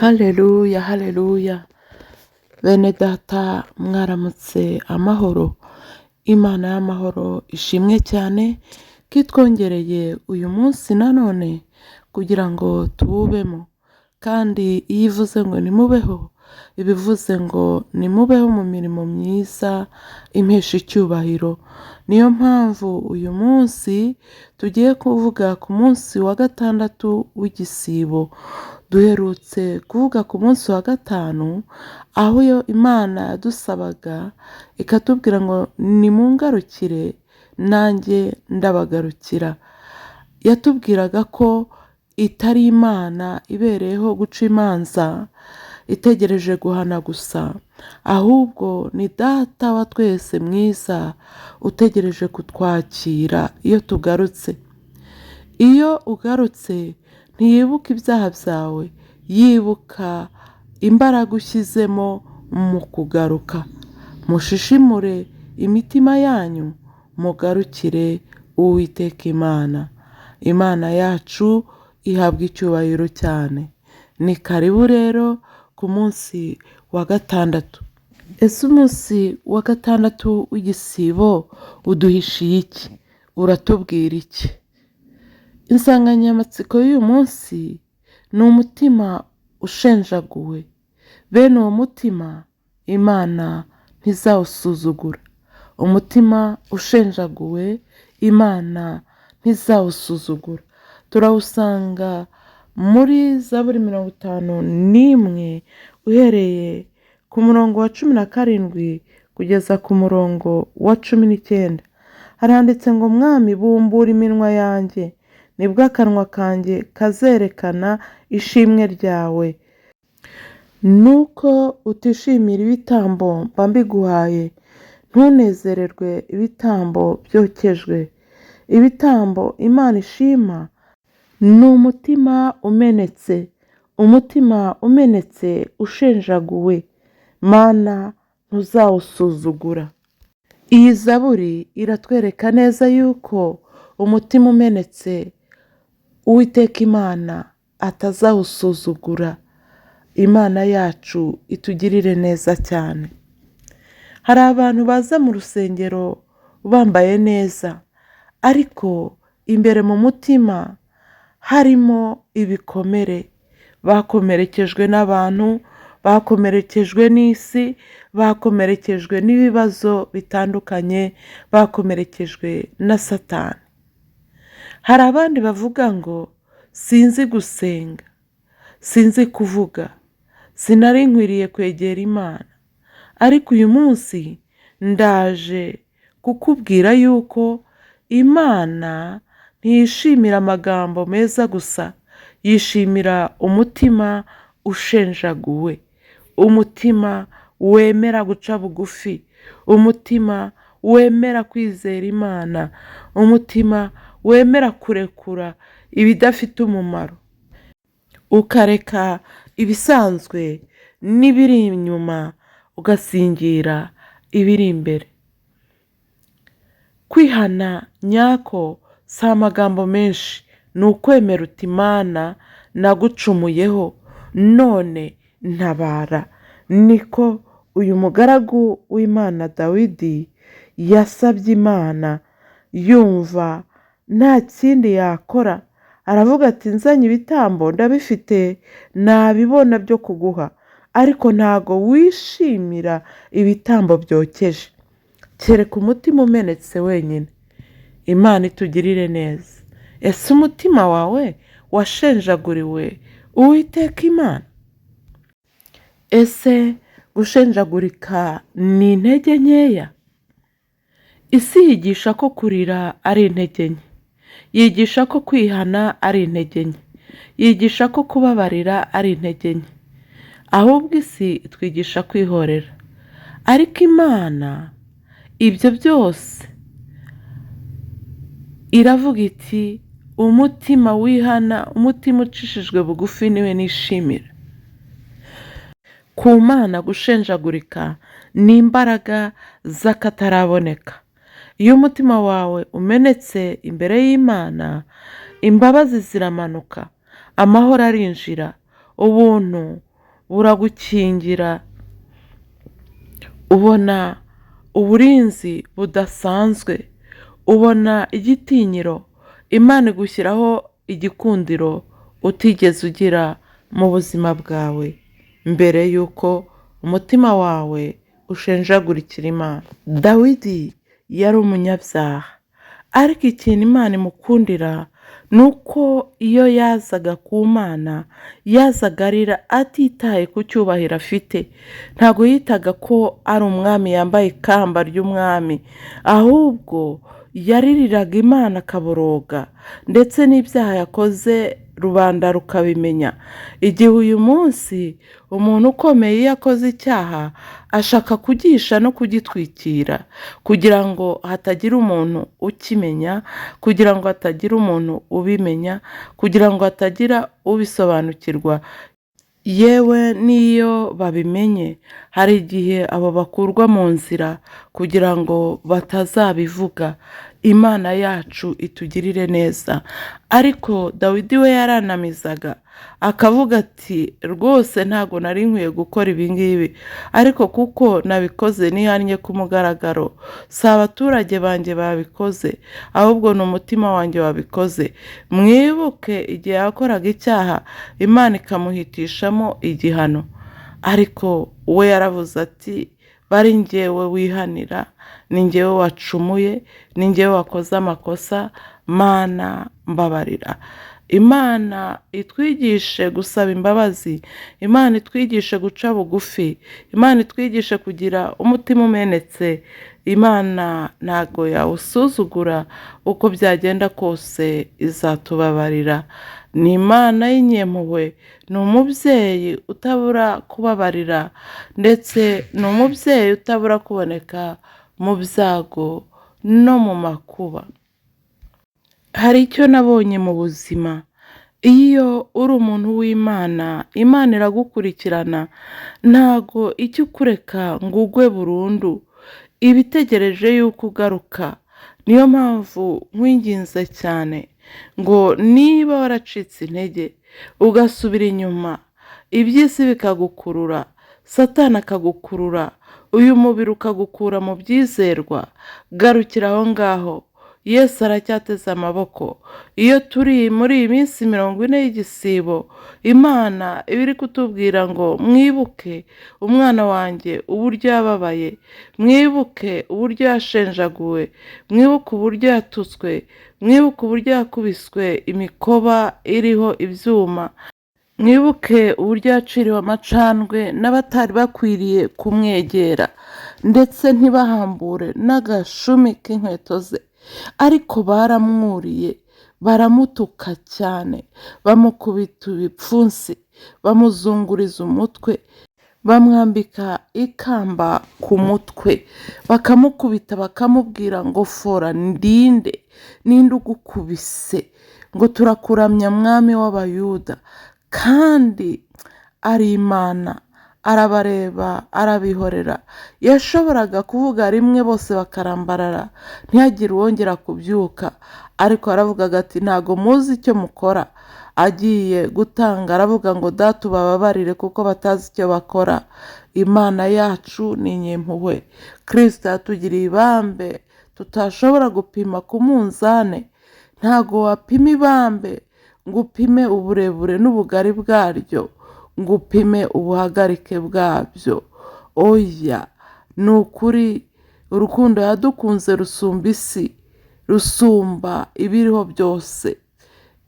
Haleluya, haleluya. Bene data mwaramutse amahoro. Imana y'amahoro ishimwe cyane ko itwongereye uyu munsi nanone kugira ngo tuwubemo. Kandi iyo ivuze ngo nimubeho, iba ivuze ngo nimubeho mu mirimo myiza impesha icyubahiro. Niyo mpamvu uyu munsi tugiye kuvuga ku munsi wa gatandatu w'igisibo. Duherutse kuvuga ku munsi wa gatanu, aho iyo Imana yadusabaga ikatubwira ngo nimungarukire nanjye ndabagarukira. Yatubwiraga ko itari Imana ibereyeho guca imanza, itegereje guhana gusa, ahubwo ni Data wa twese mwiza utegereje kutwakira iyo tugarutse. Iyo ugarutse ntiyibuka ibyaha byawe, yibuka imbaraga ushyizemo mu kugaruka. Mushishimure imitima yanyu, mugarukire Uwiteka Imana. Imana yacu ihabwa icyubahiro cyane. Ni karibu rero ku munsi wa gatandatu. Ese umunsi wa gatandatu w'igisibo uduhishiye iki? Uratubwira iki? Insanganyamatsiko y'uyu munsi ni umutima ushenjaguwe. Bene uwo mutima Imana ntizawusuzugura. Umutima ushenjaguwe Imana ntizawusuzugura. Turawusanga muri Zaburi 51, uhereye ku murongo wa 17 kugeza ku murongo wa 19. Haranditse ngo Mwami bumbura iminwa yanjye, nibwo akanwa kanjye kazerekana ishimwe ryawe. Nuko utishimira ibitambo mba mbiguhaye, ntunezererwe ibitambo byokejwe. Ibitambo Imana ishima ni umutima umenetse, umutima umenetse ushenjaguwe. Mana ntuzawusuzugura. Iyi zaburi iratwereka neza yuko umutima umenetse Uwiteka Imana atazawusuzugura. Imana yacu itugirire neza cyane. Hari abantu baza mu rusengero bambaye neza, ariko imbere mu mutima harimo ibikomere. Bakomerekejwe n'abantu, bakomerekejwe n'isi, bakomerekejwe n'ibibazo bitandukanye, bakomerekejwe na Satani. Hari abandi bavuga ngo sinzi gusenga, sinzi kuvuga, sinari nkwiriye kwegera Imana. Ariko uyu munsi ndaje kukubwira yuko Imana ntiyishimira amagambo meza gusa, yishimira umutima ushenjaguwe, umutima wemera guca bugufi, umutima wemera kwizera Imana, umutima wemera kurekura ibidafite umumaro, ukareka ibisanzwe n'ibiri inyuma ugasingira ibiri imbere. Kwihana nyako si amagambo menshi, ni ukwemera uti Mana nagucumuyeho none ntabara. Niko uyu mugaragu w'Imana Dawidi yasabye Imana, yumva nta kindi yakora, aravuga ati nzanye ibitambo ndabifite nabibona byo kuguha, ariko ntago wishimira ibitambo byokeje, kereka umutima umenetse wenyine. Imana itugirire neza. Ese umutima wawe washenjaguriwe Uwiteka Imana? Ese gushenjagurika ni intege nkeya? Isi yigisha ko kurira ari intege nke, yigisha ko kwihana ari intege nke, yigisha ko kubabarira ari intege nke, ahubwo isi itwigisha kwihorera. Ariko Imana ibyo byose iravuga iti umutima wihana, umutima ucishijwe bugufi niwe nishimira. Ku Mana gushenjagurika ni imbaraga z'akataraboneka. Iyo umutima wawe umenetse imbere y'Imana, imbabazi ziramanuka, amahoro arinjira, ubuntu buragukingira, ubona uburinzi budasanzwe, ubona igitinyiro, Imana igushyiraho igikundiro utigeze ugira mu buzima bwawe mbere y'uko umutima wawe ushenjagurikira Imana. Dawidi yari umunyabyaha, ariko ikintu Imana imukundira ni uko iyo yazaga ku Mana yazaga arira atitaye ku cyubahiro afite. Ntabwo yitaga ko ari umwami yambaye ikamba ry'umwami, ahubwo yaririraga Imana akaboroga, ndetse n'ibyaha yakoze rubanda rukabimenya. Igihe uyu munsi umuntu ukomeye iyo akoze icyaha ashaka kugisha no kugitwikira kugira ngo hatagira umuntu ukimenya, kugira ngo hatagira umuntu ubimenya, kugira ngo hatagira ubisobanukirwa. Yewe n'iyo babimenye hari igihe abo bakurwa mu nzira kugira ngo batazabivuga. Imana yacu itugirire neza. Ariko Dawidi we yaranamizaga akavuga ati rwose ntabwo nari nkwiye gukora ibi ngibi, ariko kuko nabikoze nihannye ku mugaragaro, si abaturage banjye babikoze, ahubwo ni umutima wanjye wabikoze. Mwibuke igihe yakoraga icyaha Imana ikamuhitishamo igihano, ariko we yaravuze ati bari njyewe wihanira, ni njyewe wacumuye, ni njyewe wakoze amakosa, Mana mbabarira. Imana itwigishe gusaba imbabazi, Imana itwigishe guca bugufi, Imana itwigishe kugira umutima umenetse. Imana ntago yawusuzugura, uko byagenda kose izatubabarira. Ni Imana y'inyempuhwe, ni umubyeyi utabura kubabarira, ndetse ni umubyeyi utabura kuboneka mu byago no mu makuba. Hari icyo nabonye mu buzima, iyo uri umuntu w'Imana, Imana iragukurikirana, ntago ijya ikureka ngo ugwe burundu, iba itegereje yuko ugaruka. Niyo mpamvu nkwinginze cyane ngo niba waracitse intege ugasubira inyuma, iby'isi bikagukurura, Satani akagukurura, uyu mubiri ukagukura mu byizerwa, garukira aho ngaho. Yesu aracyateze amaboko. Iyo turi muri iyi minsi 40 y'igisibo, Imana iba iri kutubwira ngo mwibuke umwana wanjye uburyo yababaye, mwibuke uburyo yashenjaguwe, mwibuke uburyo yatutswe, mwibuke uburyo yakubiswe imikoba iriho ibyuma, mwibuke uburyo yaciriwe amacandwe n'abatari bakwiriye kumwegera, ndetse ntibahambure n'agashumi k'inkweto ze, ariko baramwuriye, baramutuka cyane, bamukubita ibipfunsi, bamuzunguriza umutwe, bamwambika ikamba ku mutwe, bakamukubita bakamubwira ngo fora ndinde, ninde ugukubise, ngo turakuramya mwami w'Abayuda. Kandi ari Imana, arabareba arabihorera. Yashoboraga kuvuga rimwe bose bakarambarara, ntihagire uwongera kubyuka, ariko aravugaga ati ntago muzi icyo mukora. Agiye gutanga aravuga ngo Data ubababarire kuko batazi icyo bakora. Imana yacu ni inyempuhwe. Kristo yatugiriye ibambe tutashobora gupima ku munzane. Ntago wapima ibambe ngo upime uburebure n'ubugari bwaryo, ngo upime ubuhagarike bwabyo. Oya, ni ukuri urukundo yadukunze rusumba isi, rusumba ibiriho byose.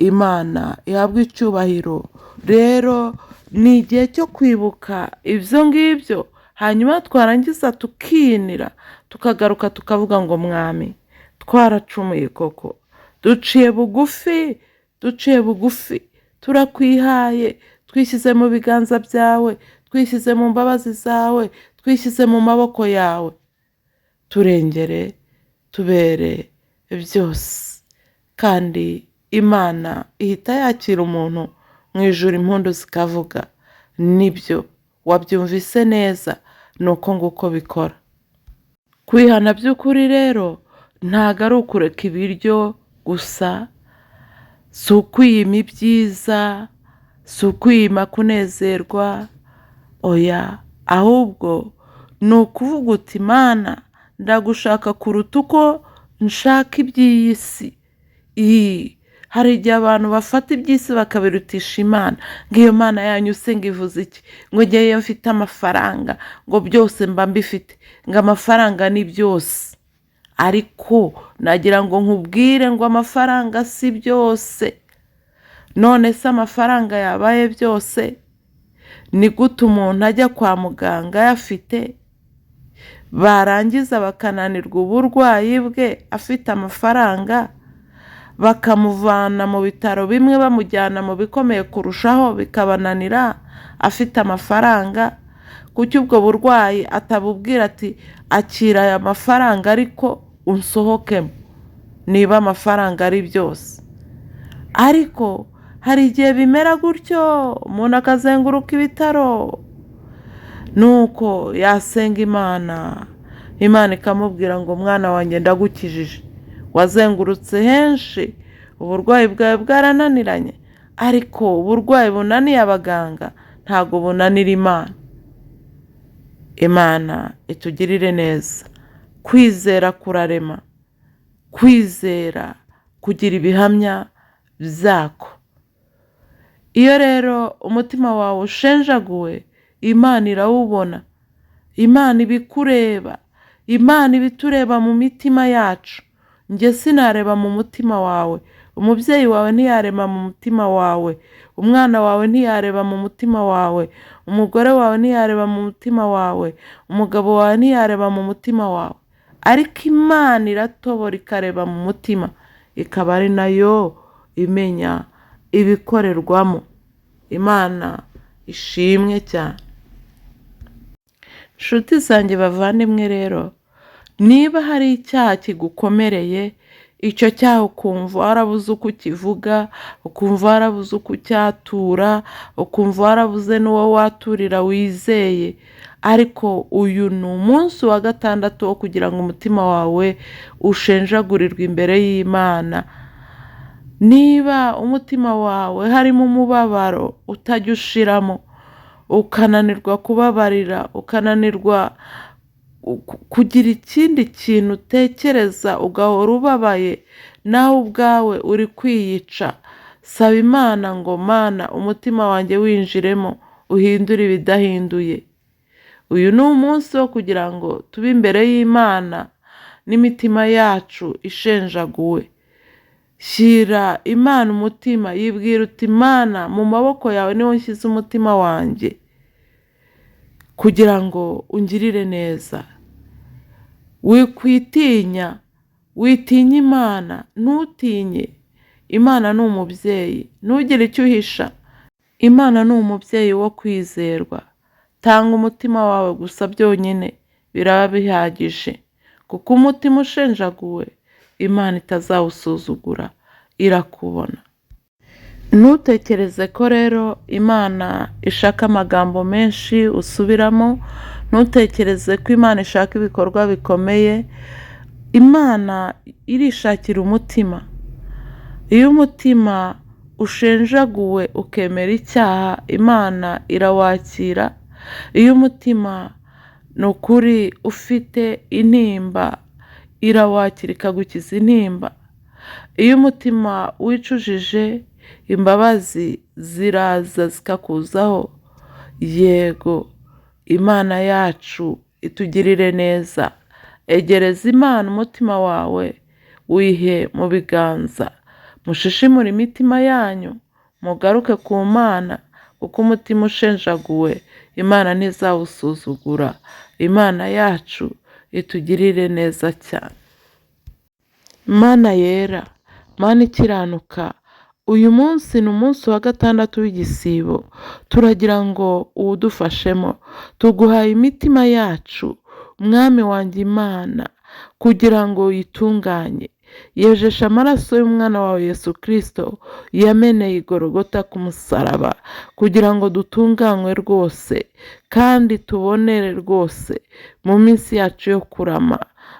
Imana ihabwe icyubahiro. Rero ni igihe cyo kwibuka ibyo ngibyo, hanyuma twarangiza tukinira, tukagaruka tukavuga ngo mwami twaracumuye koko, duciye bugufi, duciye bugufi, turakwihaye, twishyize mu biganza byawe, twishyize mu mbabazi zawe, twishyize mu maboko yawe, turengere, tubere byose. Kandi Imana ihita yakira umuntu mu ijuru, impundu zikavuga. Nibyo, wabyumvise neza, ni uko nguko bikora. Kwihana by'ukuri rero ntago ari ukureka ibiryo gusa, si ukwiyima ibyiza, si ukwiyima kunezerwa, Oya, ahubwo ni ukuvuga uti: "Mana, ndagushaka kuruta uko nshaka iby'iyi si." Hari igihe abantu bafata iby'isi bakabirutisha Imana, ngo iyo Mana yanyu se ngo ivuze iki? Ngo ngewe iyo mfite amafaranga ngo byose mba mbifite, ngo amafaranga ni byose. Ariko nagira ngo nkubwire ngo amafaranga si byose. None se amafaranga yabaye byose, ni gute umuntu ajya kwa muganga ayafite, barangiza bakananirwa uburwayi bwe afite amafaranga, bakamuvana mu bitaro bimwe bamujyana mu bikomeye kurushaho bikabananira afite amafaranga? Kuki ubwo burwayi atabubwira ati: "Akira aya mafaranga ariko unsohokemo," niba amafaranga ari byose? Ariko hari igihe bimera gutyo, umuntu akazenguruka ibitaro, nuko yasenga Imana, Imana ikamubwira ngo: "Mwana wanjye, ndagukijije. Wazengurutse henshi, uburwayi bwawe bwarananiranye, ariko uburwayi bunaniye abaganga ntabwo bunanira Imana." Imana itugirire neza. Kwizera kurarema, kwizera kugira ibihamya byako. Iyo rero umutima wawe ushenjaguwe, Imana irawubona, Imana ibikureba, Imana ibitureba mu mitima yacu. Njye sinareba mu mutima wawe, umubyeyi wawe ntiyareba mu mutima wawe, umwana wawe ntiyareba mu mutima wawe, umugore wawe ntiyareba mu mutima wawe, umugabo wawe ntiyareba mu mutima wawe, ariko Imana iratobora ikareba mu mutima, ikaba ari nayo imenya ibikorerwamo. Imana ishimwe cyane. Nshuti zanjye, bavandimwe, rero niba hari icyaha kigukomereye, icyo cyaha ukumva warabuze uko ukivuga, ukumva warabuze uko ucyatura, ukumva warabuze n'uwo waturira wizeye, ariko uyu ni umunsi wa gatandatu wo kugira ngo umutima wawe ushenjagurirwe imbere y'Imana. Niba umutima wawe harimo umubabaro utajya ushiramo, ukananirwa kubabarira, ukananirwa kugira ikindi kintu utekereza, ugahora ubabaye, nawe ubwawe uri kwiyica, saba Imana ngo: "Mana, umutima wanjye winjiremo, uhindure ibidahinduye." Uyu ni umunsi wo kugira ngo tube imbere y'Imana n'imitima yacu ishenjaguwe. Shyira Imana umutima, yibwira uti: "Imana, mu maboko yawe niho nshyize umutima wanjye kugira ngo ungirire neza." Wikwitinya, witinya Imana, ntutinye. Imana ni umubyeyi, ntugire icyo uhisha. Imana ni umubyeyi wo kwizerwa. Tanga umutima wawe gusa byonyine, biraba bihagije, kuko umutima ushenjaguwe Imana itazawusuzugura, irakubona. Ntutekereze ko rero Imana ishaka amagambo menshi usubiramo, ntutekereze ko Imana ishaka ibikorwa bikomeye. Imana irishakira umutima. Iyo umutima ushenjaguwe ukemera icyaha, Imana irawakira. Iyo umutima ni ukuri ufite intimba, irawakira ikagukiza intimba. Iyo umutima wicujije, imbabazi ziraza zikakuzaho. Yego, Imana yacu itugirire neza. Egereza Imana umutima wawe, wihe mu biganza. Mushishimure imitima yanyu, mugaruke ku Mana, kuko umutima ushenjaguwe Imana ntizawusuzugura. Imana yacu itugirire neza cyane. Mana yera, Mana ikiranuka, uyu munsi ni umunsi wa gatandatu w'igisibo, turagira ngo uwudufashemo. Tuguhaye imitima yacu, Mwami wanjye Imana, kugira ngo uyitunganye. Yejeshe amaraso y'umwana wawe Yesu Kirisito yameneye igorogota ku musaraba, kugira ngo dutunganywe rwose kandi tubonere rwose mu minsi yacu yo kurama.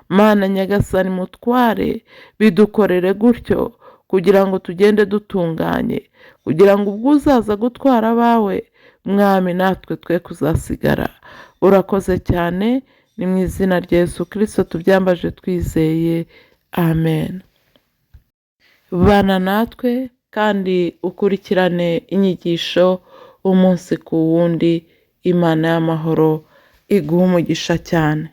Mana Nyagasani mutware, bidukorere gutyo kugira ngo tugende dutunganye, kugira ngo ubwo uzaza gutwara abawe Mwami, natwe twe kuzasigara. Urakoze cyane, ni mu izina rya Yesu Kirisito tubyambaje twizeye, amen. Bana natwe kandi ukurikirane inyigisho umunsi ku wundi. Imana y'amahoro iguhe umugisha cyane.